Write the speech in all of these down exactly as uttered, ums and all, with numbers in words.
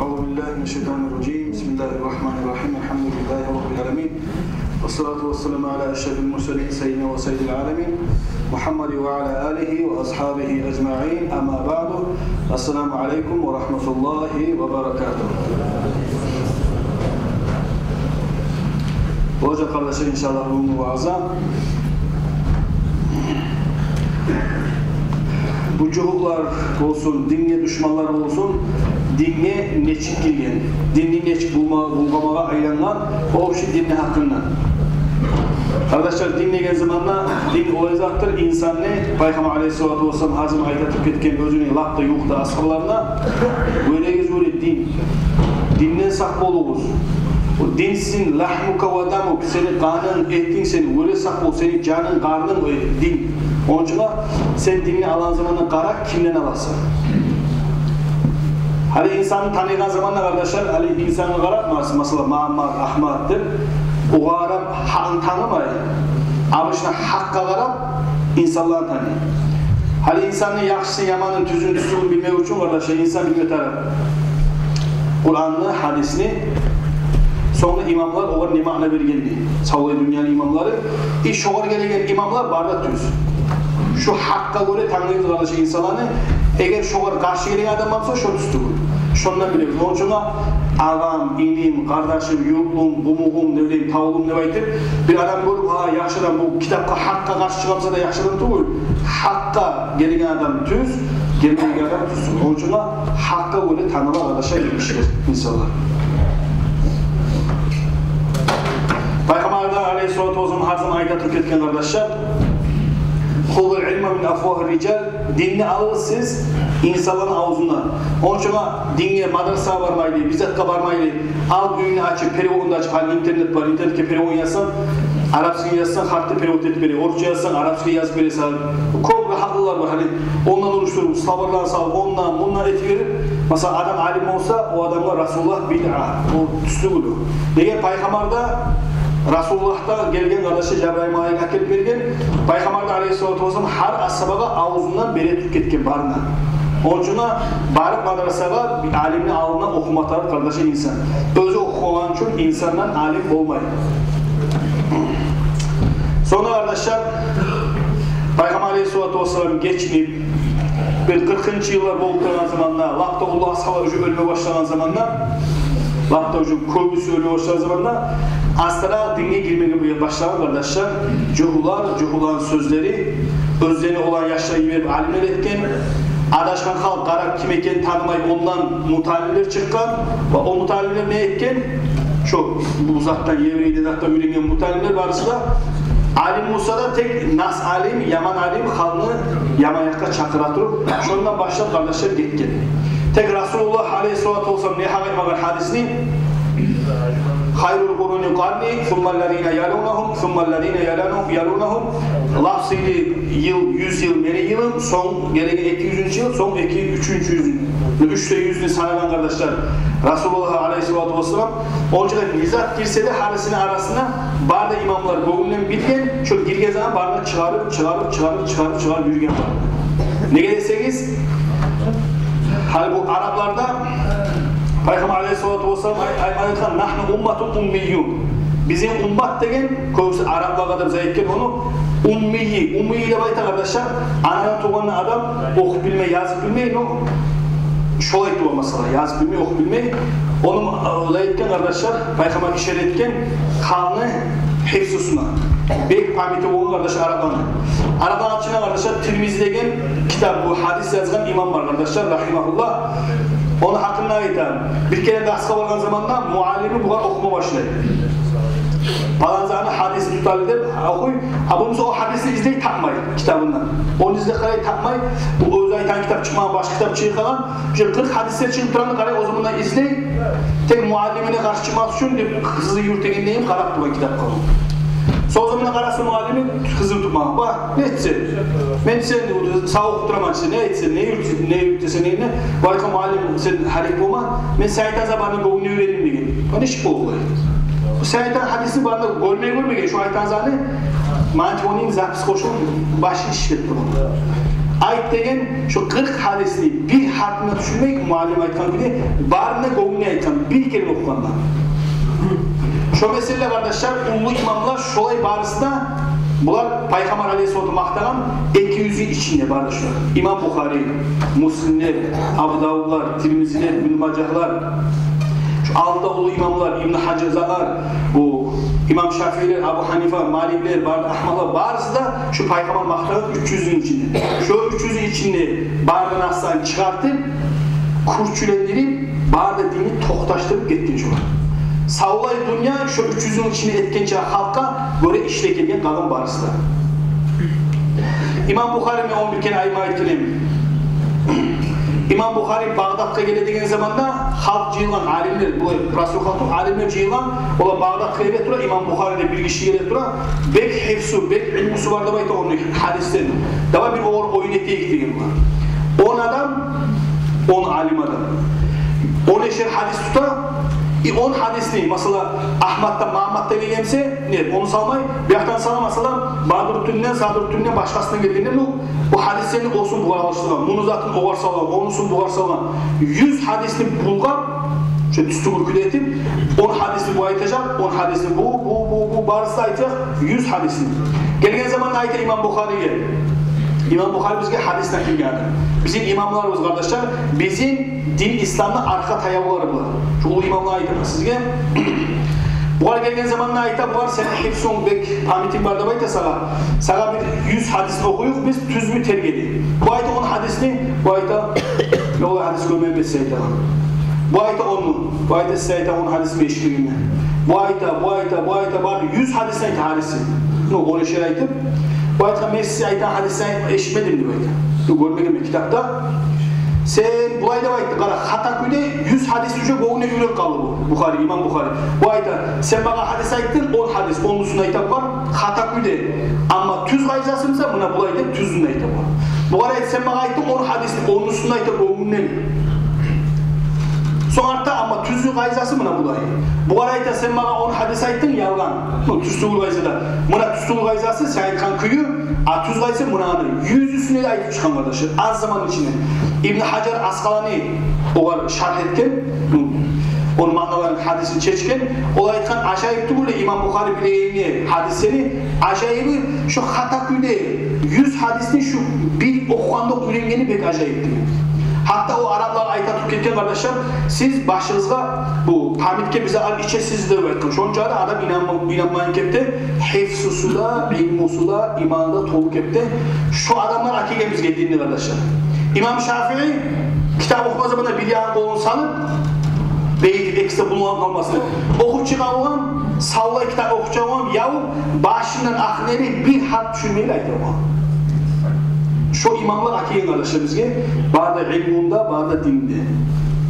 أعوذ بالله من الشيطان الرجيم. بسم الله الرحمن الرحيم. الحمد لله رب العالمين. والصلاة والسلام على أشرف المرسلين سيدنا وسيد العالمين محمد وعلى آله وأصحابه أجمعين. أما بعد. السلام عليكم ورحمة الله وبركاته. Болажакъ, къардашлар, иншаллагь, бугюнгю вааза бу жугьутлар болсун, динге душманлар болсун, динге нечик гирген, динни нечик булма-, булгъамагъа айлангъан, общий динни гьакъында. Къардашлар, дин деген заманда, дин олай затдыр, инсанны, Пайхаммар алейгьиссалату вассалам гьар заман айта туруп гетген оьзюню лап да ювукъ асгьабаларына: «Гёрегиз, гёре дин. Динден сакъ болугъуз. О дин сизин, лахмука ва дамук, сени къанынг, этинг сени, гёре сакъ бол, сени жанынг, къарнынг, э, дин». Ону учун сен динни алагъан заманда къара, кимден аласан. Гьали инсанны таныйгъан заманда, къардашлар, гьали инсангъа къарап, мас-, масала, Мугьаммат, Агьмат деп, огъар къарап, гьакъны танымай. Обычно гьакъгъа къарап, инсанланы таный. Гьали инсанны яхшысын, яманын, тюзюн, тюзсюзюн билмек учун, къардашлар, инсан билме тарыкъ Къуранны, гьадисни, сонг да имамлар огъар не маъна бергенни, савлай дюньяны имамлары, и шогъар гелеген имамлар бары да тюз. Шо гьакъгъа гёре танглайбыз, къардашлар, инсанланы. Эгер шогъар къаршы гелеген адам бар буса, шо тюз тюгюл. Шондан билебиз. Ону учун агъам, иним, къардашым, ювукълум, къумугъум, не билейим, тавлум деп айтып, бир адам гёрюп, гьа, яхшы адам, бу китапгъа, гьакъгъа къаршы чыгъа буса да, яхшы адам тюгюл. Гьакъгъа гелеген адам тюз, гелмеген адам тюз. Ону учун гьакъгъа гёре таныла, къардашлар, инсанлар. Пайхаммар да алейгьиссалату вассалам гьар заман айта туруп гетген, къардашлар: «Хузул илма мин афвагьир рижал». Динни алыгъыз сиз инсанланы авзундан. Ону учун динге, мадрасагъа бармайлы, бир затгъа бармайлы, ал, уьюнгню ачып, переводун да ачып, гьали интернет бар, интернетге перевод язсанг, арабский язсанг, гьатта перевод этип бере, орусча язсанг, арабский язып бере сагъа. Кёп рагьатлыкълар бар, гьали ондан урушдуруп, словарьланы салып, ондан, мундан этип берип, масала, адам алим болса, о адамгъа Расулуллагь бидъа, о тюз тюгюл. Неге? Пайхаммар да, Расулуллагьдан гелген, къардашлар, Жабрайыл малайик алып гелип берген. Пайхаммар да алейгьиссалату вассалам гьар асгьабагъа авзундан бере туруп гетген барына. Ону учун барып мадрасагъа, бир алимни алдына охума тарыкъ, къардашлар, инсан. Оьзю охумагъан учун инсандан алим болмай. Сонг да, къардашлар, Пайхаммар алейгьиссалату вассалам гечинип, бир къыркъынчы йыллар болуп турагъан заманда, лап да уллу асгьабалар уже оьлме башлагъан заманда, лап да уже кёбюсю оьлме башлагъан заманда, астаракъ динге гирмеге башлагъан, къардашлар, жугьутлар, жугьутланы сёзлери, оьзлени олай яшлар йиберип алимлер этген, адашгъан халкъ къарап, ким экенин танымай, ондан муталимлер чыкъгъан. Ва о муталимлер не этген? Шо бу затдан, еврейден, затдан уьйренген муталимлер барысы да алим болса да, тек нас алим, яман алим халкъны яман якъгъа чакъыра туруп, шондан башлап, къардашлар, гетген. Тек Расулуллагь алейгьиссалату вассалам не гьакъ айтмагъан гьадисни: «Хайрул къуруни къарни, сумма ллазина ялунагьум, сумма ллазина ялуна-, ялунагьум». Лап сыйлы йыл, юз йыл мени йылым, сонг гелеген эки юзюнчю йыл, сонг эки, уьчюнчю юз, уьч де юзню санагъан, къардашлар, Расулуллагь алейгьиссалату вассалам. Ону учун не зат гирсе де, гьарисини арасына, бары да имамлар гёнгюнден билген, шо гирген заман барын да чыгъарып, чыгъарып, чыгъарып, чыгъарып, чыгъарып юрюген бар. Неге десегиз, гьали бу арапларда Пайхаммар алейгьиссалату вассалам ай-, ай-, айтгъан: «Нагьну умматун уммиюн». Бизин уммат деген, кёбюсю араплагъа деп зат этген ону, уммийи, уммийи деп айта, къардашлар, анадан тувгъан адам охуп билмей, язып билмей, ну, шолай тува, масала, язып билмей, охуп билмей. Ону, э, олай этген, къардашлар, Пайхаммар ишара этген халкъны гьифзусуна. Бек памяти болгъан, къардашлар, арапланы. Арапланы ичинде, къардашлар, Тирмизи деген китап, бу гьадис язгъан имам бар, къардашлар, рагьимагьуллагь. Ону гьакъында айтайым. Бир керен дарсгъа баргъан заманда муаллими бугъар охума башлай. Палан затны гьадисин туталы деп охуй. А бу буса о гьадисни излей, тапмай китабында. Ону излеп къарай, тапмай. Бу оьзю айтагъан китап чыкъмагъан, башгъа китап чыгъып къалгъан. Уже къыркъ гьадислер чыгъып турагъанны къарай, о заманда излей. Тек муаллимине къаршы чыкъмас учун деп, къызы юрютегендейин къарап тургъан китапгъа. Сонг заманда къараса, муаллими къызын тутмагъан. Ба, не этсенг? Мен сени сав охуп тураман, сен не этсенг, не юрютсенг, не юрютсенг, не, не. Бу айтгъан: «Муаллим, сен гьалек болма, мен сен айтагъан затны барына гёнгюмден уьйрендим», — деген. О нечик болду? Сен айтагъан гьадисни барына гёрмей, гёрмей, шо айтагъан затны, мантионин запись къошуп, башын ишлеп тургъан. Айт деген шо къыркъ гьадисни бир гьарпына тюшюрмей, муаллим айтгъан кюйде, барын да гёнгюне айтгъан, бир керен охугъанда. Шо меселде, къардашлар, уллу имамлар шолай барысы да, булар Пайхаммар алейгьиссалату макътагъан эки юзню ичинде бары да шо. Имам Бухари, Муслимлер, Абу Давудлар, Тирмизилер, Ибну Мажагьлар, шо алдында уллу имамлар, Ибну Гьажарлар, бу имам Шафиилер, Абу Гьанифа, Маликлер, бары да Агьмадлар, барысы да шо Пайхаммар макътагъан уьч юзню ичинде. Шо уьч юзню ичинде бары да насланы чыгъартып, кюрчюлендирип, бары да динни токъташдырып гетген шолар. Савлай дюнья шо уьч юзню ичинде этгенче халкъгъа гёре ишлеп гелген къавум барысы да. Имам Бухари, мен ону бир керен айтма айтгъан эдим. Имам Бухари Багъдатгъа геле деген заманда халкъ жыйылгъан, алимлер, булай, расул халкъ, алимлер жыйылгъан, олар Багъдатгъа геле тура, имам Бухари де бир гиши геле тура, бек гьифзу, бек илмусу бар деп айта ону гьадисден. Давай бир огъар оюн этейик деген булар. Он адам, он алим адам. Он эшер гьадис тута, и он гьадисни, масала, Агьматдан, Магьамматдан гелген буса, не, ону салмай, бу якъдан сала, масала, Бадрутдинден, Садрутдинден, башгъасындан гелгенде, бу, бу гьадислени осун бугъар алышдыргъан, муну затын огъар салгъан, онусун бугъар салгъан. Юз гьадисни булгъап, шо тюз тюгюл кюйде этип, он гьадисни бу айтажакъ, он гьадисни бу, бу, бу, бу, барысы да айтажакъ, юз гьадисни. Гелген заманда айта имам Бухариге. Имам Бухари бизге гьадис накъыл этген адам. Бизин имамларыбыз, къардашлар, бизин дин исламны аркъа таявлары булар. Шо уллу имамлар, айтаман сизге. Бугъар гелген заманда айта, бугъар, сени гьифзунг бек, памятинг бар деп айта сагъа. Сагъа бир юз гьадисни охуюкъ биз, тюзмю, терсми? Бу айта он гьадисни, бу айта, мен олай гьадис гёрмегенмен, сиз айтагъан. Бу айта онну, бу айта, сиз айтагъан он гьадисни эшитмегенмен. Бу айта, бу айта, бу айта, бары юз гьадисни айта, гьариси. Ну, он эшер айтып, бу айтгъан, мен сиз айтагъан гьадисни эшитмедим деп айта. Ну, гёрмегенмен китапда. Сен булай деп айтдынг, къара, хата кюйде юз гьадис уже гёнгюне уьйренип къалды бу, Бухари, имам Бухари. Бу айта, сен магъа гьадис айтдынг, он гьадис, оннусун айта бугъар, хата кюйде. Амма тюз къайдасы буса, муна булай деп тюзюн айта бугъар. Бугъар айта, сен магъа айтдынг он гьадис, оннусун айта гёнгюнден. Сонг артда, амма тюз къайдасы муна булай. Бугъар айта, сен магъа он гьадис айтдынг, ялгъан. Ну, тюз тюгюл къайдасы да. Муна тюз тюгюл къайдасы, сен айтгъан кюйю, а тюз къайдасы муна аны. Юз уьстюне де айтып чыкъгъан, къардашлар, аз заман ичинде. Ибну Гьажар Аскъалани огъар шаргь этген, ну, ону маъналарын, гьадисин чечген. Ол айтгъан, ажайып тюгюл, имам Бухари билегенге гьадислени, ажайыбы, шо хата кюйде юз гьадисни шо бир охугъанда уьйренгени бек ажайып деген. Гьатта о араблагъа айта туруп гетген, къардашлар, сиз башыгъызгъа бу памятке бизге алып ичесиз деп айтгъан. Шонча да адам инанма-, инанмайгъан кепде, гьифзусу да, илмусу да, иманы да толу кепде. Шо адамлар алгъан бизге динни, къардашлар. Имам Шафии китап охугъан заманда бир ягъын къолун салып, бегитип, экиси де буланып къалмасын деп, охуп чыгъа болгъан, савлай китап охуп чыгъа болгъан, яв башындан ахырына ерли бир гьарп тюшюрмей айта болгъан. Шо имамлар алгъан, къардашлар, бизге бары да илмуну да, бары да динни де.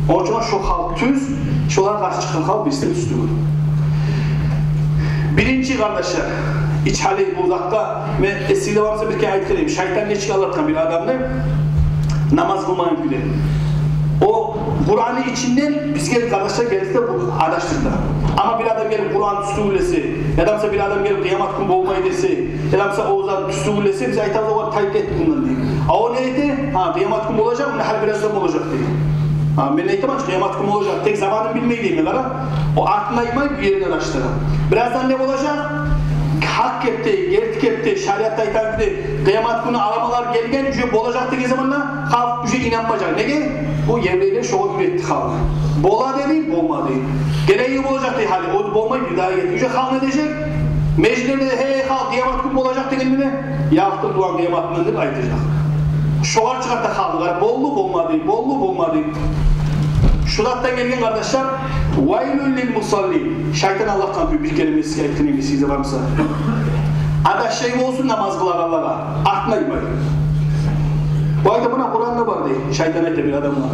Ону учун шо халкъ тюз, шолагъа къаршы чыкъгъан халкъ бизге тюз тюгюл. Биринчи, къардашлар, ич гьали бу затгъа мен эсигизде бар буса бир керен айтып къояйым. Шайтан нечик алдатгъан бир адамны намаз къылмагъан кюйде. О Къуранны ичинден бизге, къардашлар, гелип де бу адашдырды. Амма бир адам гелип Къуран тюз тюгюл десе, яда буса бир адам гелип къыямат гюн болмай десе, яда буса о зат тюз тюгюл десе, биз айтабыз огъар, тайып гет мундан дей. А о не эте? Гьа, къыямат гюн болажакъ, муна гьали бираздан болажакъ дей. Гьа, мен айтаман чы, къыямат гюн болажакъ, тек заманын билмей дей, къара. О артын айтмай, бу ерин адашдыра. Бираздан не болажакъ? Гьакъ кепде, герти кепде, шариатда айтагъан кюйде, къыямат гюнню аламатлары гелген, уже болажакъ деген заманда халкъ уже инанмажакъ. Неге? Бу еврейлер шогъар уьйретди халкъны. Бола деди, болмады. Гелеген йыл болажакъ дей гьали, о болмай, бирдагъы гетди. Уже халкъ не дежек? Межитлерде де, гьей, халкъ, къыямат гюн болажакъ дегенде де, якътыр булан къыямат гюн деп айтажакъ. Шогъар чыгъарта халкъны, болду, болмады, болду, болмады. Шу затдан гелген, къардашлар, вайлун лил мусаллин. Шайтан алдатгъан кюй, бир керен мен сизге айтгъан эдим, эсигизде бар буса. Адашай болсун намаз къылагъанлагъа. Артын айтмай. Бу айта, муна Къуранда бар дей. Шайтан айта бир адамгъа.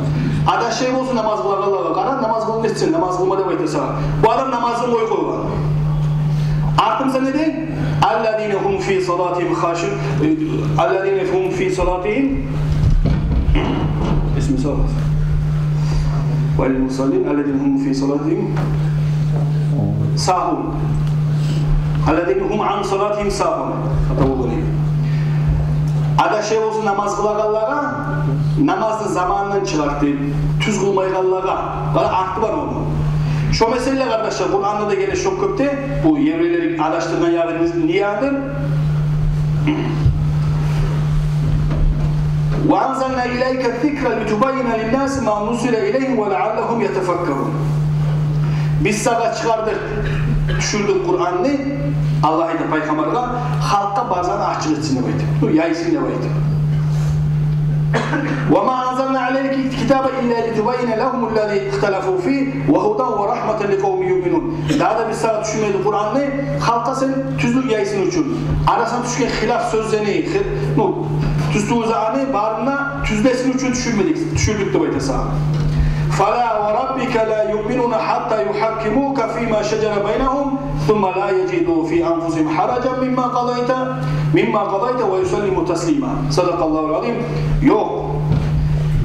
Адашай болсун намаз къылагъанлагъа. Къара, намаз къыл десе, намаз къылма деп айта сагъа. Бу адам намазын къоюп къойгъан. Арты буса не дей? Аллазина гьум фи салатигьим хаши-, аллазина гьум фи салатигьим. Бисмиллагь. Вайлун лил мусаллин, аллазина гьум фи салатигьим сагьун. Аллазина гьум ан салатигьим сагьун. Хата болгъан эди. Адашып болсун намаз къылагъанлагъа, намазны заманындан чыгъартып, тюз къылмайгъанлагъа, къара, арты бар ону. Шо меселе, къардашлар, Къуранда да геле шо кёп де, бу еврейлени адашдыргъан ягъы не ягъыдыр? «Ва анзална илайка ззикра литубаййина линнаси ма нуззила илайгьим ва лааллагьум ятафаккарун». Биз сагъа чыгъардыкъ, тюшюрдюк Къуранны, Аллагь айта пайхаммаргъа, халкъгъа бар затны ачыкъ этсин деп айтып, ну, яйсын деп айтып. «Ва ма анзална алайкал китаба илла литубаййина лагьумуллази ихталафу фигьи ва гьудан ва рагьматан ликъавмин юъминун». Дагъы да биз сагъа тюшюрмедик Къуранны, халкъгъа сен тюзлюк яйсын учун. Арасына тюшген хилаф сёзлени, хи-, ну, тюз тюгюл затны барын да тюзлесин учун тюшюрмедик, тюшюрдюк деп айта сагъа. «Фала ва раббика ла юъминуна хьатта юхьаккимука фима шаджара байнагьум, сумма ла яджиду фи анфусигьим хьараджан мимма къадайта, мимма къадайта ва юсаллиму таслима». Садакъаллагьул азим. Ёкъ.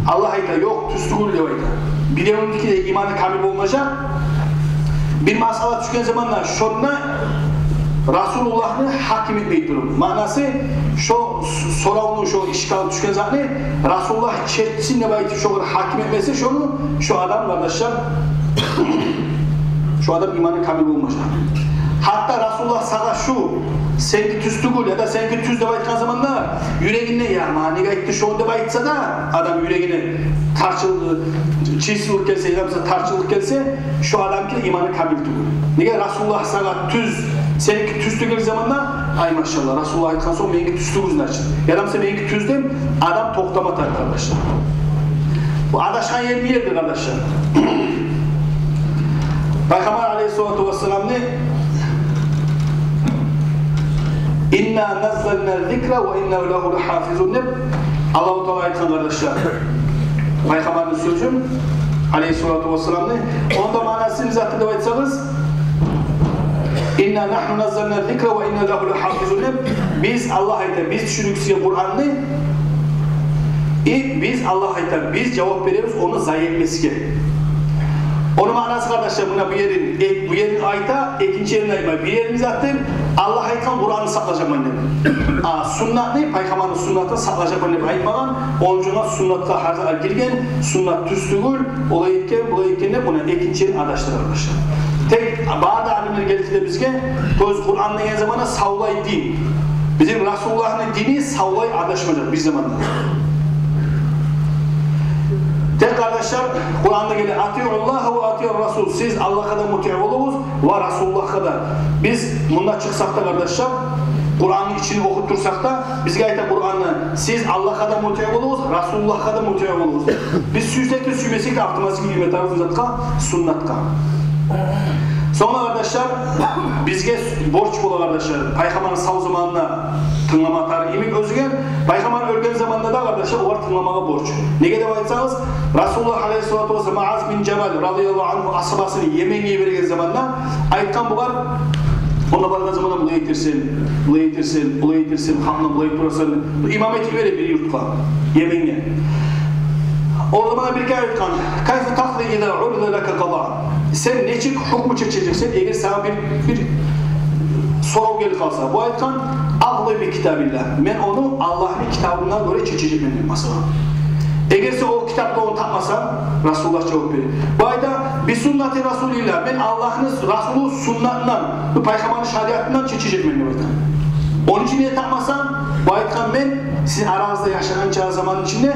Аллагь айта, ёкъ, тюз тюгюл деп айта. Биревнюки де иманы камил болмажакъ. Бир масъала тюшген заманда шонда Расулуллагьны гьаким этмей туруп. Маънасы, шо с-, соравну, шо ишкал тюшген затны Расулуллагь чечсин деп айтып, шогъар гьаким этмесе шону, шо адам, къардашлар, шо адам иманы камил болмажакъ. Гьатта Расулуллагь сагъа шу, сеники тюз тюгюл яда сеники тюз деп айтгъан заманда, юрегинде, я, магъа неге айтды шону деп айтса да, адам юрегине тарчылыкъ, чийсизлик гелсе, яда буса тарчылыкъ гелсе, шо адамныки иманы камил тюгюл. Неге Расулуллагь сагъа тюз, сеники тюз деген заманда, ай, машаллагь, Расулуллагь айтгъан сонг, меники тюз тюгюл, значит. Яда буса меники тюз деп, адам токътама тарыкъ, къардашлар. Бу адашгъан ер не ердир, къардашлар? Пайхаммар алайгьиссалату вассаламны «Инна наззална ззикра ва инна лагьу лахьафизун» деп Аллагьу Таала айтгъан, къардашлар. Пайхаммарны сёзюн, алайгьиссалату вассаламны, онда маънасы не затдыр деп айтсагъыз, «Инна нагьну наззална ззикра ва инна лагьу лахьафизун» деп, биз, Аллагь айта, биз тюшюрдюк сизге Къуранны, и биз, Аллагь айта, биз жавап беребиз ону зая этмесге. Ону маънасы, къардашлар, муна бу ерин, э, бу ерин айта, экинчи ерин айтмай. Бир ерин затдыр, Аллагь айтгъан Къуранны сакълажакъман деп. А суннатны, пайхаммарны суннатын сакълажакъман деп айтмагъан. Ону учун суннатгъа гьар зат гирген, суннат тюз тюгюл, олай этген, булай этген деп, муна экинчи ерин адашдыра, къардашлар. Тек бары да алимлер гелтирди бизге, то есть Къуран деген заманда савлай дин. Бизин Расулуллагьны дини савлай адашмажакъ бир заманда. Тек, къардашлар, Къуранда геле: «Атиъуллагьа ва атиъур расул». Сиз Аллагьгъа да мутиъ болугъуз ва Расулуллагьгъа да. Биз мунда чыкъсакъ да, къардашлар, Къуранны ичинде охуп турсакъ да, бизге айта Къуранны: «Сиз Аллагьгъа да мутиъ болугъуз, Расулуллагьгъа да мутиъ болугъуз». Биз сюйсек де, сюймесек де, автоматически уьйретебиз затгъа, суннатгъа. Сонг да, къардашлар, бизге борч бола, къардашлар, пайхаммарны сав заманында тынглама тарыкъ йимик оьзюне, пайхаммар оьлген заманда да, къардашлар, олар тынгламагъа борч. Неге деп айтсагъыз, Расулуллагь алайгьиссалату вассалам Муаз бин Жабал радияллагьу ангьу асгьабасын Йеменге йиберген заманда айтгъан бугъар: «Онда баргъан заманда булай этерсен, булай этерсен, булай этерсен, халкъны булай турасан, имам этип йибер бир юртгъа, Йеменге». О заманда бир керен айтгъан: «Кайфа такъди иза уриза лака къада?» Сен нечик гьукму чечежексен, эгер сагъа бир, бир сорав гелип къалса? Бу айтгъан: «Акъди би китабиллагь». Мен ону Аллагьны китабына гёре чечежекмен деп, масала. Эгер сен о китапда ону тапмасанг, Расулуллагь жавап бере. Бу айта: «Би суннати Расулиллагь». Мен Аллагьны Расулу суннатындан, бу пайхаммарны шариатындан чечежекмен деп айта. Ону ичинде тапмасанг, бу айтгъан: «Мен сизин арагъызда яшагъанча заман ичинде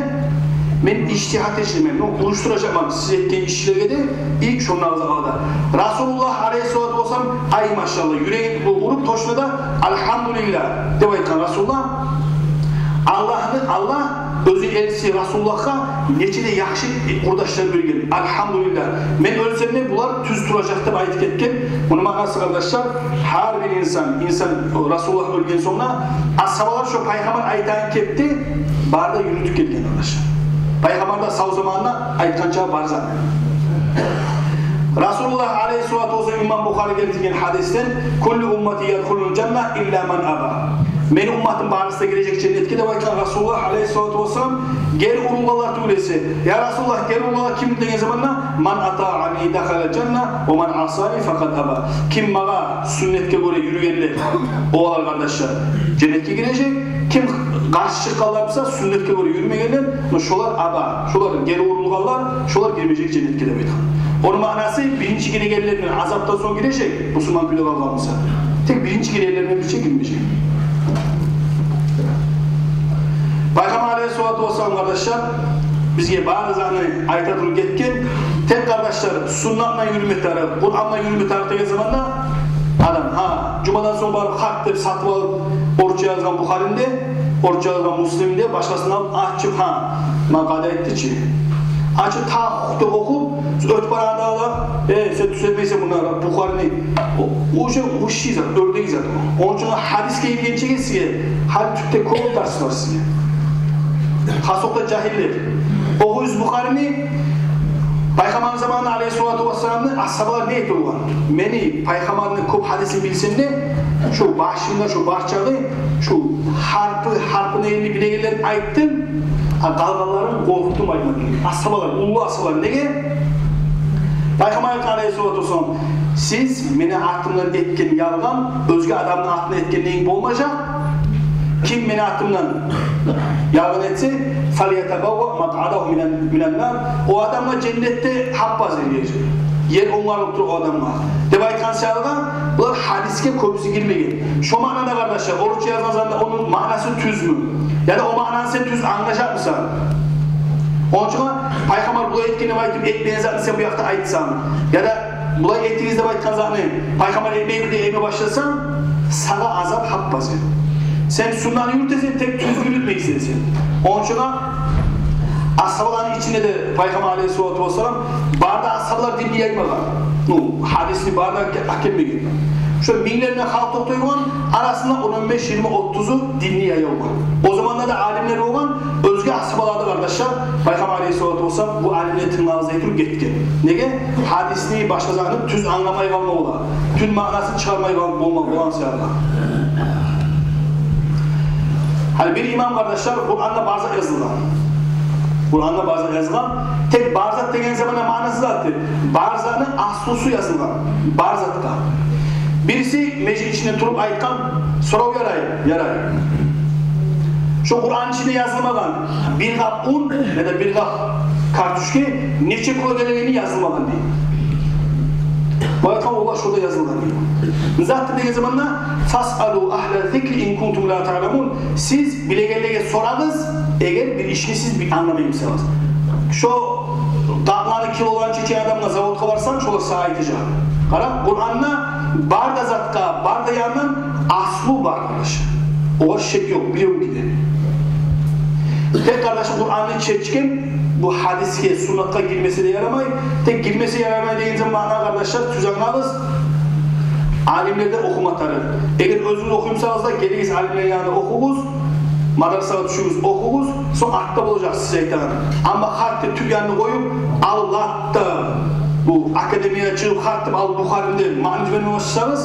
мен ижтигьат этежекмен, мен урушдуражакъман сиз этген ишлеге де, и шондагъы затлагъа да». Расулуллагь алайгьиссалату вассалам, ай, машаллагь, юреги уруп, точно да, «Альгьамдулиллагь» деп айтгъан Расулуллагь. Аллагьны, Аллагь оьзю элчиси Расулуллагьгъа нече де яхшы къурдашлар берген. «Альгьамдулиллагь, мен оьлсем де, булар тюз туражакъ», — деп айтып гетген. Муну маънасы, къардашлар, гьар бир инсан, инсан, Расулуллагь оьлген сонг да, асгьабалар шо пайхаммар айтагъан кепде бары да юрютюп гелген, къардашлар. Пайхаммар да сав заманында айтгъанча бар зат. Расулуллагь алайгьиссалату вассалам, имам Бухари гелтирген гьадисден: «Куллу уммати ядхулул жанна илла ман аба». Мени умматым барысы да гирежек женнетге деп айтгъан Расулуллагь алайгьиссалату вассалам. Гери урулгъанлар тюгюл эсе. Я Расулуллагь, гери урулгъанлар ким деген заманда, «Ман атаани дахалал жанна, ва ман асани факъад аба». Ким магъа сюннетге гёре юрюгенлер, олар, къардашлар, женнетге гирежек. Ким къаршы чыкъгъанлар буса, сюннетге гёре юрюмегенлер, но шолар аба, шолар гери урулгъанлар, шолар гирмежек женнетге деп айтгъан. Ону маънасы, биринчи гирегенлер мен азапдан сонг гирежек, бусурман кюйде къалгъан буса. Тек биринчи гирегенлер мен бирче гирмежек. Пайхаммар алайгьиссалату вассалам, къардашлар, бизге бары затны айта туруп гетген. Тек, къардашлар, суннат булан юрюме тарыкъ, Къуран булан юрюме тарыкъ деген заманда адам, гьа, жумадан сонг барып хат деп сатып алып, орусча язгъан Бухарини де, орусча язгъан Муслимни де, башгъасын алып ачып, гьа, муна къайда айтды чы, ачып, тахта охуп, оьтюп барагъанда, э, сен тюзелмейсен муна Бухарини. О, уже высший зат, оьрдек зат о. Ону учун гьадисге гелгенчеге сизге гьали тюпде кёп дарс бар сизге. Хасокъда жагьиллер. Охуйсуз Бухарини, Пайхаммарны заманында алайгьиссалату вассаламны асгьабалар не этип болгъан? Мени Пайхаммарны кёп гьадисин билсем де, шо башымда шо бар чакъы, шо гьарпы, гьарпыны энни билегенлерин айтдым, а къалгъанларын къоркъутдум айтмагъа. Асгьабалар, уллу асгьабалар. Неге? Пайхаммар айтгъан алайгьиссалату вассалам: «Сиз мени атымдан этген ялгъан оьзге адамны атындан этгенден болмажакъ. Ким мени атымдан ялгъан этсе, фальятабавва макъадагьу минан, минан нар. О адамгъа женнетде гьап-гьазир ер, ер онгарылып тура о адамгъа», — деп айтгъан саялы, булар гьадисге кёбюсю гирмеген. Шо маънада, къардашлар, орусча язгъан заманда ону маънасы тюзмю? Яда о маънаны сен тюз англажакъмысан? Ону учун Пайхаммар булай этген деп айтып, этмеген затны сен бу якъда айтсанг, яда булай этигиз деп айтгъан затны Пайхаммар этмей деп этме башласанг, сагъа азап гьап-гьазир. Сен суннаны юрютесен, тек тюз юрютмейсен сен. Ону учун асгьабаланы ичинде де Пайхаммар алайгьиссалату вассалам, бары да асгьабалар динни яймагъан. Ну, гьадисни бары да аке-, акелмеген. Шо минглер булан халкъ токътай болгъан, арасында он, он беш, йигирма, отузу динни яя болгъан. О заманда да алимлер болгъан, оьзге асгьабалар да, къардашлар, Пайхаммар алайгьиссалату вассалам бу алимлени тынглагъыз деп айтып гетген. Неге? Гьадисни, башгъа затны тюз англамай къалма бола. Тюз маънасын чыгъармай къал-, болма, болгъан саялы. Гьали бир имам, къардашлар, Къуранда бар зат язылгъан. Къуранда бар зат язылгъан. Тек бар зат деген заманда маънасы затдыр. Бар затны аслусу язылгъан. Бар затгъа. Бириси межит ичинде туруп айтгъан, сорав ярай, ярай. Шо Къуран ичинде язылмагъан бир къап ун яда бир къап картошка нече кило гелегени язылмагъан дей. Бу айтгъан, валлагь, шо да язылгъан дей. Не затдыр деген заманда, «Фасъалу агьла зикри ин кунтум ла таъламун». Сиз билегенлеге сорагъыз, эгер бир ишни сиз би-, англамай бусагъыз. Шо къапланы килоларын чечеген адамгъа, заводгъа барсанг, шолар сагъа айтажакъ. Къара, Къуранда бар да затгъа, бар да янындан аслу бар, къардаш. Огъар шек ёкъ, биревнюки де. Тек, къардаш, Къуранны чечген, бу гьадисге, суннатгъа гирмесе де ярамай. Тек гирмесе ярамай деген заман маъна, къардашлар, тюз англагъыз. Алимлерден охума тарыкъ. Эгер оьзюгюз охуй бусагъыз да, гелигиз алимлени янына охугъуз, мадрасагъа тюшюгюз, охугъуз, сонг артда болажакъсыз шайтан. Амма гьатта тюп янын къоюп, алып латта, бу академиягъа чыгъып, гьатта алып Бухарини де маънаны берме башласагъыз,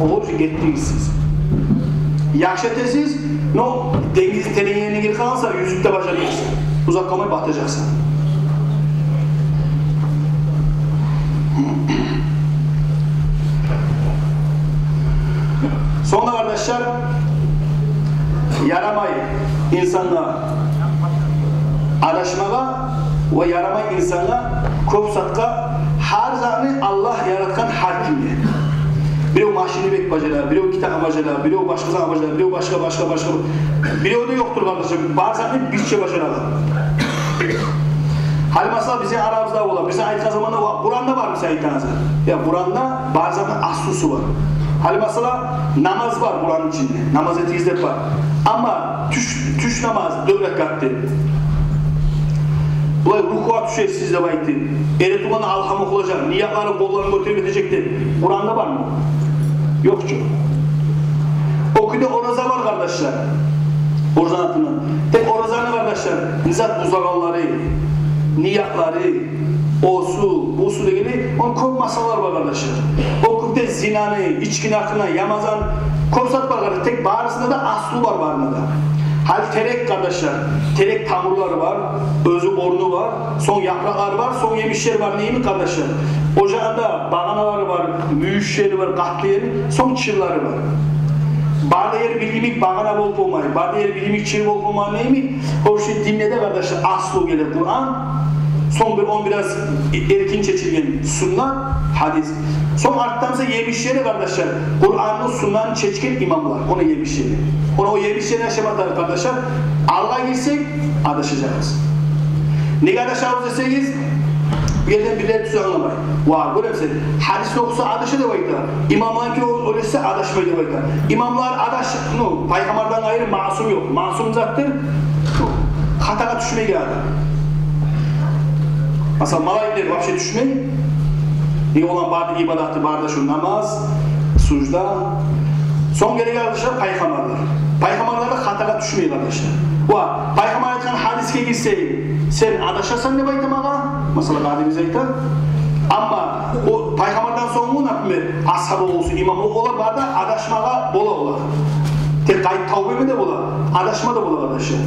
о уже гетдигиз сиз. Яхшы этесиз, но денгиз теренлигине гирип къалса, юзюп де бажармайсан. Узакъ къалмай батажакъсан. Сонг да, къардашлар, ярамай инсангъа адашмагъа ва ярамай инсангъа кёп затгъа, гьар затны Аллагь яратгъан гьар кимге. Бирев машинни бек бажара, бирев китапны бажара, бирев башгъа затны бажара, бирев башгъа, башгъа, башгъа. Бирев де ёкъдур, къардашым, бар затны бирче бажарагъан. Гьали масала бизин арабызда бола, бизин айтгъан заманда, ва, Къуранда бармы сен айтгъан зат? Я, Къуранда бар затны аслусу бар. Гьали масала намаз бар Къуранны ичинде, намаз этигиз деп бар. Амма тюш, тюш намаз дёрт ракаат деп, булай рукугъа тюшесиз деп айтып, эретургъанда алгьам охулажакъ, ниятлары къолларын гётерип этежек деп Къуранда бармы? Ёкъ чу. О кюйде ораза бар, къардашлар. Оразаны артындан. Тек оразаны, къардашлар, не зат бузагъанлары, ниятлары, О су, бу су дегени, ону кёп масалалар бар, къардашлар. О кёп де зинаны, ичкини гьакъында, ямазан, кёп зат бар, къардашлар. Тек барысында да аслу бар, барында да. Гьали терек, къардашлар, терек тамурлары бар, оьзю орну бар, сонг япыракълары бар, сонг емишлери бар, неми, къардашлар? О жанында багъаналары бар, мюйюшлери бар, къатты ери, сонг чырлары бар. Бары да ер бир йимик багъана болуп болмай, бары да ер бир йимик чыр болуп болмай, неми? О шу динде де, къардашлар, аслу геле Къуран, сонг бир он бираз эркин чечилген суннат, гьадис. Сонг артдан буса емишлери, къардашлар, Къуранны, суннаны чечген имамлар, ону емишлери. Ону, о емишлерин ашама тарыкъ, къардашлар, алгъа гирсек, адашажакъбыз. Неге адашабыз десегиз, бу ерден бирлери тюз англамай. Ва, гёремисен, гьадис охуса адаша деп айта. Имамлар ки о-, оьлесе адашмай деп айта. Имамлар адаш-, ну, пайхаммардан къайры масум ёкъ. Масум затдыр хатагъа тюшмеген адам. Масала, малайиклер вообще тюшмей. Неге, оланы бары да ибадаты, бары да шу намаз, сужда. Сонг гелеген, къардашлар, пайхаммарлар. Пайхаммарлар да хатагъа тюшмей, къардашлар. Ва пайхаммар айтгъан гьадисге гирсенг, сен адашасан деп айта магъа. Масала, къадибиз айта. Амма о пайхаммардан сонггъу, например, асгьаба болсун, имам, олар бары да адашмагъа бола олар. Тек къайтып тавба этме де бола, адашма да бола, къардашлар.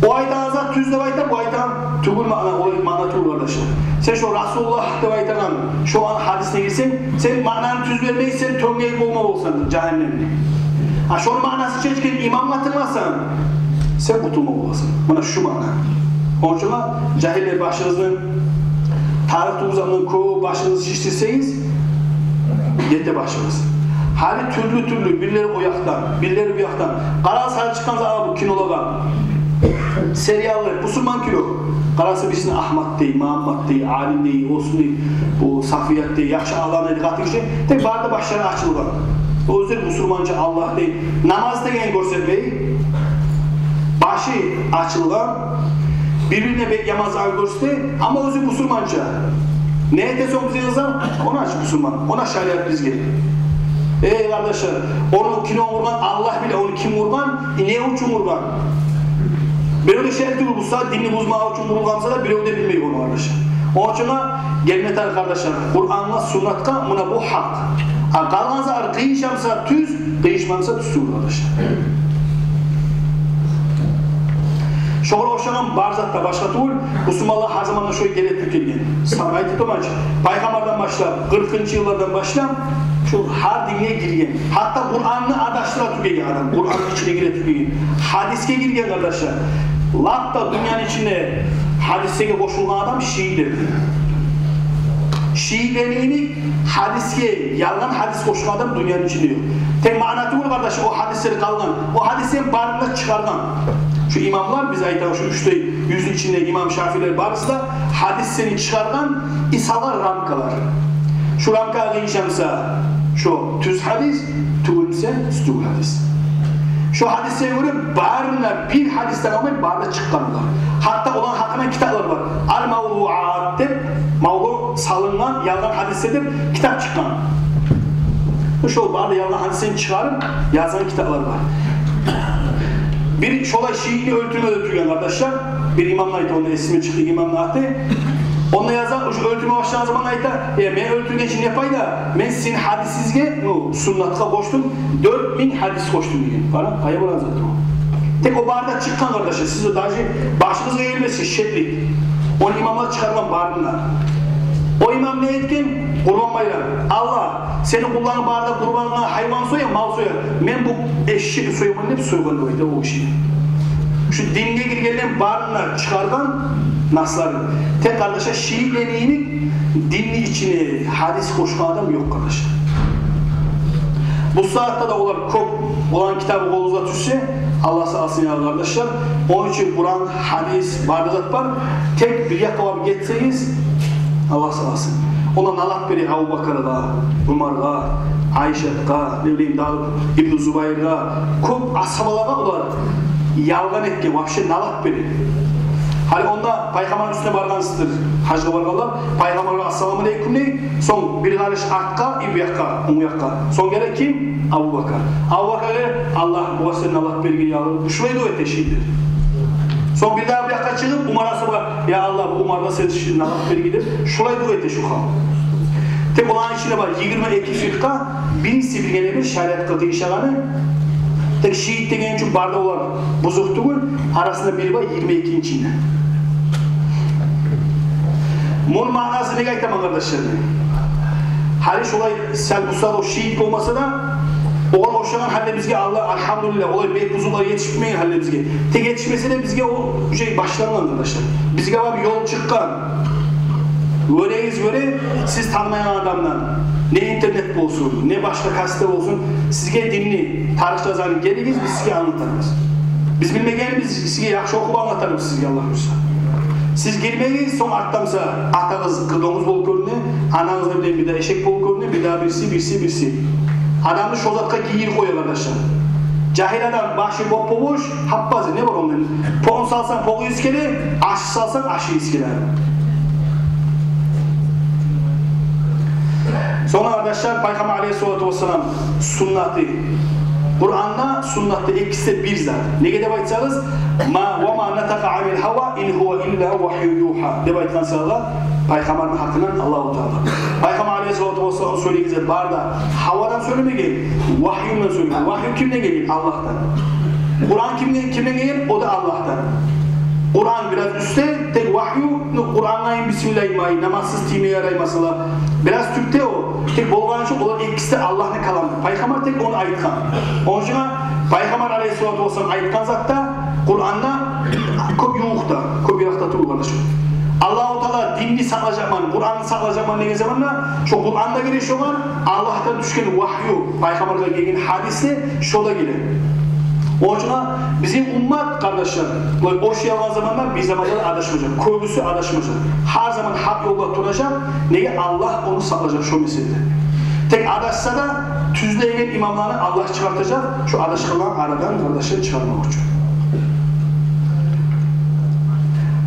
О айтагъан зат тюз деп айта, бу айтагъан тюгюл, маъна, олай маъна тюгюл, къардашлар. Сен шо Расулуллагь деп айтагъан шо гьадисине гирсенг, сен маънаны тюз бермейсен, тёнгерек болма боласан жагьаннемде. А шону маънасын чечген имамгъа тынгласанг, сен къутулма боласан. Муна шу маъна. Ону учун жагьиллер, башыгъызны, тарыкъ тюгюл затдан кёп башыгъызны шишдирсегиз, гете башыгъыз. Гьали тюрлю-тюрлю, бирлери о якъдан, бирлери бу якъдан. Къарагъыз, гьали чыкъгъан заман бу кинолагъа, сериаллар, бусурман кино. Къараса, бирисине Агьмат дей, Магьаммат дей, Али дей, Осман дей, бу Сафият дей, яхшы аламлар дей, къатты гиши. Тек бары да башлары ачылгъан. Оьзлери бусурманча, Аллагь дей, намаз дегенни гёрсетмей. Башы ачылгъан, бир-бирине бек яман зат гёрсете, амма оьзю бусурманча. Не эте сонг бизин къызлар? Ону ач бусурман, ону ач шариат бизге. Эй, къардашлар, ону ким къургъан, Аллагь биле ону ким къургъан, и не учун къургъан. Бирев де шариат тюгюл буса, динни бузмакъ учун къурулгъан буса да, бирев де билмей ону, къардашлар. Ону учун гелме тарыкъ, къардашлар, Къурангъа, суннатгъа, муна бу гьакъ. А къалгъан зат къыйышамса тюз, къыйышмамса тюз тюгюл, къардашлар. Шогъар ошагъан бар зат да башгъа тюгюл, бусурманлар гьар заманда шо геле тюгюл гелген. Сагъа айтып турман чы, пайхаммардан башлап, къыркъынчы йыллардан башлап, шо гьар динге гирген. Гьатта Къуранны адашдыра тюгюл гелген адам, Къуранны ичине гире тюгюл гелген. Гьадисге гирген, къардашлар. Лап да дюньяны ичинде гьадислеге къошулгъан адам шиилер. Шиилени йимик гьадисге, ялгъан гьадис къошгъан адам дюньяны ичинде ёкъ. Тек маъна тюгюл, къардаш, о гьадислер къалгъан. О гьадислени барын да чыгъаргъан. Шу имамлар, биз айтабыз, шу уьч де юз ичинде имам Шафиилер барысы да гьадислени чыгъаргъан, и салгъан рамкалар. Шу рамкагъа къыйышамса, шо тюз гьадис, тюгюл буса, тюз тюгюл гьадис. Шо гьадислеге гёре барына бир гьадис де къалмай, бары да чыкъгъан олар. Гьатта оланы гьакъында китаплар бар. Ал-Мавзуат деп, мавзу, салынгъан ялгъан гьадислер деп китап чыкъгъан. Шо бары да ялгъан гьадислени чыгъарып язгъан китаплар бар. Бир шолай шиини оьлтюрме де тюгюл, къардашлар. Бир имамны айта, онда эсиме чыкъды имамны аты. Онда яза, ушу оьлтюрме башлагъан заман айта: «Э, мени оьлтюргенче не пайда? Мен сизин гьадисигизге, ну, суннатгъа къошдум, дёрт минг гьадис къошдум», — деген. Къара, къайда барагъан зат о? Тек о бары да чыкъгъан, къардашлар, сиз о даже башыгъызгъа гелмесин шеклик. Ону имамлар чыгъаргъан барын да. О имам не этген? Къурбан байрам. Аллагь, сени къулларынг бары да къурбангъа гьайван соя, мал соя. Мен бу эшекни сояман деп сойгъан деп айта о гиши. Шу динге гиргенлени барын да чыгъаргъан насларын. Тек, къардашлар, шиилени йимик динни ичине гьадис къошгъан адам ёкъ, къардашлар. Бу сагьатда да олар кёп, оланы китабы къолугъузгъа тюшсе, Аллагь сакъласын, я къардашлар. Ону учун Къуран, гьадис, бары да зат бар. Тек бир якъгъа барып гетсегиз, Аллагь сакъласын. Онда налат бере Абубакаргъа, Умаргъа, Айшатгъа, не билейим, дагъы Ибну Зубайргъа, кёп асгьабалагъа олар ялгъан этген, вообще налат бере. Гьали онда пайхаммарны уьстюне баргъансыздыр, гьажгъа баргъанлар, пайхаммаргъа «Ассаламу алейкум» дей, сонг бир къарыш артгъа, и бу якъгъа, онг якъгъа. Сонг геле ким? Абубакар. Абубакар геле: «Аллагь, бугъар сен налат берген ялы». Шулай дуа эте шиилер. Сонг бир дагъы бу якъгъа чыгъып, Умар асгьабагъа: «Я Аллагь, бу Умаргъа сен ши-, налат бер», — деп, шулай дуа эте шу халкъ. Тек оланы ичинде бар йигирма эки фиркъа, бириси билгени бир шариатгъа тийишагъаны. Тек шиит деген учун бары да олар бузукъ тюгюл, арасында бири бар йигирма экини ичинде. Муну маънасын неге айтаман, къардашлар? Гьали шолай сал бусагъа о шиит болмаса да, огъар ошагъан гьали бизге, Аллагь, альгьамдулиллагь, олай бек бузукълар етишмеген гьали бизге. Тек етишмесе де, бизге о уже башлангъан, къардашлар. Бизге бар ёл чыкъгъан. Гёрегиз, гёре, сиз танымайгъан адамдан, не интернет болсун, не башгъа касетде болсун, сизге динни, тарих жазгъанны гелигиз, биз сизге англатарбыз. Биз билмегенни биз сизге яхшы охуп англатарбыз сизге, Аллагь буюрса. Сиз гирмегиз, сонг артдан буса атагъыз донгуз болуп гёрюне, анагъыз, не билейим, бир де эшек болуп гёрюне, бир де бириси, бириси, бириси. Адамны шо затгъа гийирип къоя, къардашлар. Жагьил адам башы боп-бош, гьап-гьазир, не бар онда? Погъун салсанг, погъу ийис геле, ашын салсанг, ашы ийис геле. Сонг, къардашлар, Пайхаммар алейгьиссалату вассалам суннаты, Къуран да, суннат да, экиси де бир зат. Неге деп айтсагъыз, «Ма, ва ма натакъа анил гьава, ин гьува илла вагьюн югьа», — деп айтгъан саялы Пайхаммарны гьакъындан Аллагьу Таала. Пайхаммар алейгьиссалату вассалам сёйлеген зат бары да гьавадан сёйлемеген, вагьюдан сёйлеген. Вагью кимден гелген? Аллагьдан. Къуран кимден, кимден гелген? О да Аллагьдан. Къуран бираз уьстде, тек вагью, ну, Къурангъа йимик бисмиллагь айтмай, намазсыз тийме ярай, масала. Бираз тюпде о, тек болгъан учун олар экиси де Аллагьны каламы. Пайхаммар тек ону айтгъан. Ону учун Пайхаммар алейгьиссалату вассалам айтгъан зат да Къуранда кёп ювукъда, кёп йыракъда тюгюл, къардашым. Аллагьу Таала динни сакълажакъман, Къуранны сакълажакъман деген заманда, шо Къуран да гире шогъар, Аллагьдан тюшген вагью, Пайхаммаргъа гелген гьадис де, шо да гире. Ону учун бизин уммат, къардашлар, булай оьшюп алгъан заманда бир заманда да адашмажакъ. Кёбюсю адашмажакъ. Гьар заман гьакъ ёлда туражакъ. Неге? Аллагь ону сакълажакъ шо меселде. Тек адашса да, тюзлейген имамланы Аллагь чыгъартажакъ шо адашгъанланы арадан, къардашлар, чыгъармакъ учун.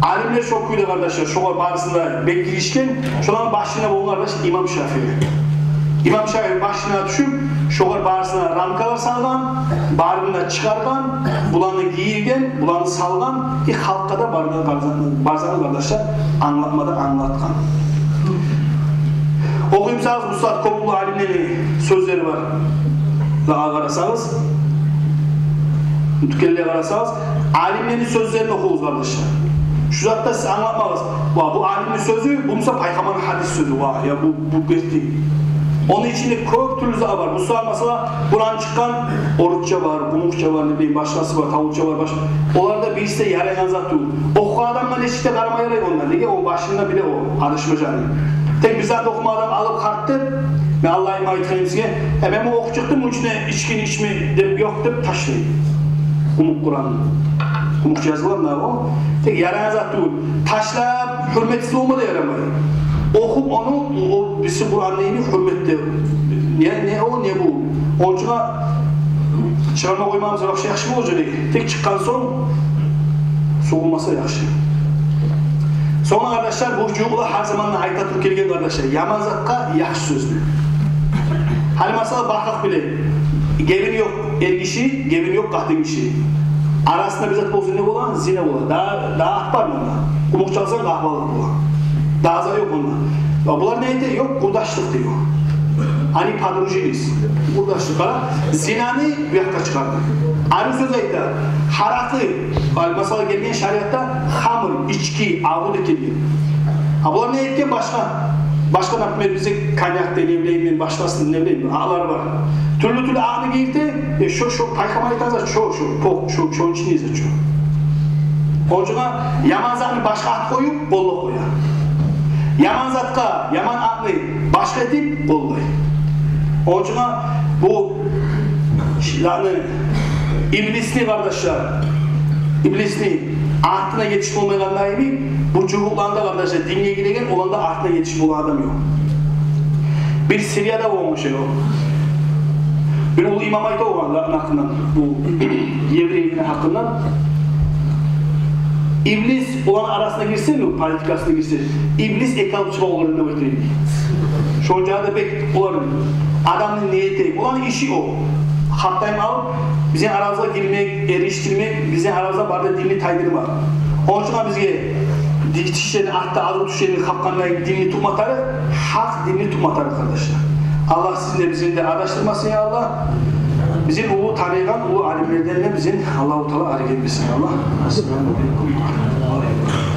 Алимлер шо кюйде, къардашлар, шолар барысына бек гиришген, шоланы башында болгъан, къардаш, имам Шафии. Имам Шафии башына тюшюп, шолар барысына рамкалар салгъан, барын да чыгъаргъан, буланы гийирген, буланы салгъан, и халкъгъа да барын, барын, барын, къардашлар, англатма да англатгъан. Охуй бусагъыз, бу сагьат кёп уллу алимлени сёзлери бар. Дагъы къарасагъыз, мутакеллимлеге къарасагъыз, алимлени сёзлерин охугъуз, къардашлар. Шу затда сиз англатмагъыз: «Ва, бу алимни сёзю, бу буса Пайхаммарны гьадис сёзю, ва, я бу, бу герти». Ону ичинде кёп тюрлю зат бар. Бу сагьат, масала, Къуран чыкъгъан, орусча бар, къумукъча бар, не билейим, башгъасы бар, тавусча бар, башгъа. Оларда бириси де ярайгъан зат тюгюл. Охугъан адамгъа нечик де къарама ярай онда. Неге? О башында биле о адашмажагъын. Тек бир зат охумагъан адам алып, къарт деп, мен Аллагьым айтгъан сизге, э, мен муну охуп чыкъдым, муну ичинде ичкини ичме деп, ёкъ деп ташлай. Къумукъ Къуран. Къумукъча язылгъан да о. Тек ярайгъан зат тюгюл. Ташлап, гьюрметсиз болма да ярамай. Охуп ону, о бириси Къуран дейми, гьюрмет де. Не, не о, не бу. Ону учун чыгъарма къоймагъан буса, вапше яхшы болажакъ эди. Тек чыкъгъан сонг сугъулмаса яхшы. Сонг, къардашлар, бу жугьутлар гьар заманда айта туруп гелген, къардашлар, яман затгъа яхшы сёзню. Гьали, масала, бакъакъ биле, гебин ёкъ эргиши, гебин ёкъ къатынгиши арасында бир зат болса, не бола? Зина бола. Дагъы, дагъы ат бармы онда? Къумукъча алсанг, къагъбалыкъ бола. Дагъы зат ёкъ онда. Ва булар не эте? Ёкъ, къурдашлыкъ дей о. Они подружились. Къурдашлыкъ. Къара, зинаны бу якъгъа чыгъарды. Ари сёз айта. Гьаракъы. Ал, масала, гелген шариатда хамр, ички, агъу деп гелген. А булар не этген? Башгъа, башгъа, например, бизде коньяк дей, не билейим мен, башгъасын, не билейим, атлар бар. Тюрлю-тюрлю атны гийирте, э, шо, шо, Пайхаммар айтгъан зат шо, шо, по-, шо, шону ичинде зат шо. Ону учун яман затны башгъа ат къоюп, къоллап къоя. Яман затгъа яман атны башгъа этип къоллай. Ону учун бу, яни, иблисни, къардашлар, иблисни артына етишип болмайгъанда йимик, бу жугьутланы да, къардашлар, динге гиреген, оланы да артына етишип болагъан адам ёкъ. Бир Сирияда болгъан шей о. Бир уллу имам айта огъар гьакъындан, бу еврейни гьакъындан. Иблис оланы арасына гирсе, ну, политикасына гирсе, иблис эки алып чыгъа оланы деп айта. Шончакъы да бек олар адамны не эте, оланы иши о. Гьатта алып бизин арабызгъа гирмек, эришдирмек, бизин арабызда бары да динни тайдырмакъ. Ону учун бизге ди-, тишден артда азу тюшени къапгъандай динни тутма тарыкъ, гьакъ динни тутма тарыкъ, къардашлар. Аллагь сизин де, бизин де адашдырмасын, я Аллагь. Бизин уллу таныйгъан уллу алимлерден де бизин Аллагьу Таала айры этмесин, я Аллагь. Ассаламу алейкум.